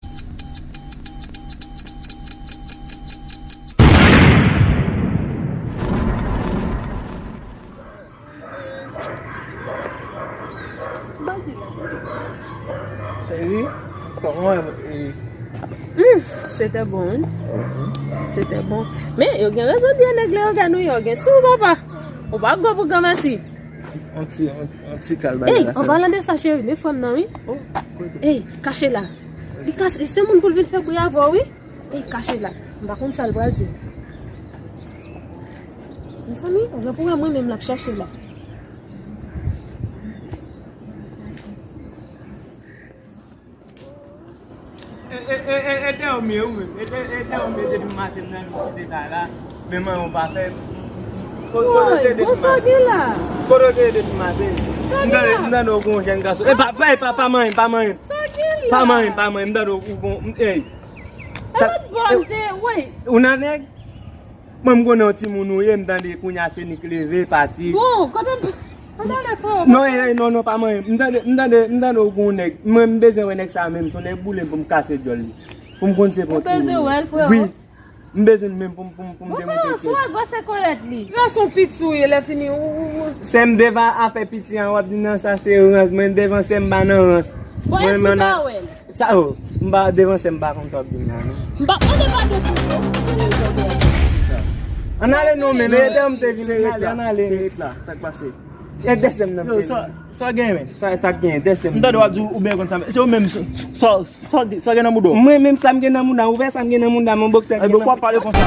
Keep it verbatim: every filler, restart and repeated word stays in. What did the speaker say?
Cheri, kòman e? Hmm, se te bon, wi. Se te bon. Men, yo gen rezon di nèg Leyogàn ou yo gen sou papa. Ou pa gwo pou granmesi. On ti, on, on ti kal bagay la. Ey, an palan de sa, cheri, men frè m nan, wi. Oh, ey, kache la. Li ka, se moun pou l vin fè bri avè w, wi. Ey, kache la. M pa konn sa l pral di. Mezanmi, ou gen pwoblèm, mwen menm l ap chache la. E, e, e, e, e dèyè w m ye wi. E dè, e dèyè w m ye depi maten m nan kite kay la. Men manyen w pa fè. Ko-, kote w te ye depi maten? Kote w te ye depi maten? M tande, m tande w gen yon jèn gason. E pa, pa, pa, pa manyen, pa manyen. Pa manyen, pa manyen. M tande w, w gon, ey. Sa, ou nan nèg? Mwen, m konnen yon timoun ou ye, m tande kounye a se nik leve, pati. Bon, kote m, kote w ale, frè? Non, eh, eh, non, non, pa mwen. M tande, m tande, m tande w gon nèg. Mwen, m bezwen wè nèg sa menm, ton nèg boule m pou m kase dyòl li. Pou m konn se pou timoun. Ou bezwen wè l, frè? Wi. M bezwen l menm pou m, pou m, pou m demontre ke. Bon, frè, sou a gwo se kolèt li. Gason piti ou ye, lè fini, ou, ou, ou. Sè m devan afè piti an, w ap di nan sa se rans. Mwen, devan sè m pa nan rans. Bon, e si w pa wè l? Sa, oh, m pa devan sè m pa konn sa w ap di m la, non. M pa mande padon pou ou. Ann ale non, men, men, e dèyè m te vin, ann ale, ann ale. Se ret la, sa k pase? E dèyè sè m nan. Yo, sa, sa gen, men? Sa, sa k gen, dèyè sè m. M tande w ap di ou byen konn sa, men se ou menm, sa, sa, sa gen nan mouda w? Mwen menm, sa m gen nan mouda m, ou wè sa m gen nan mouda m, yon bòksè. Ebyen, w ap pale konsa.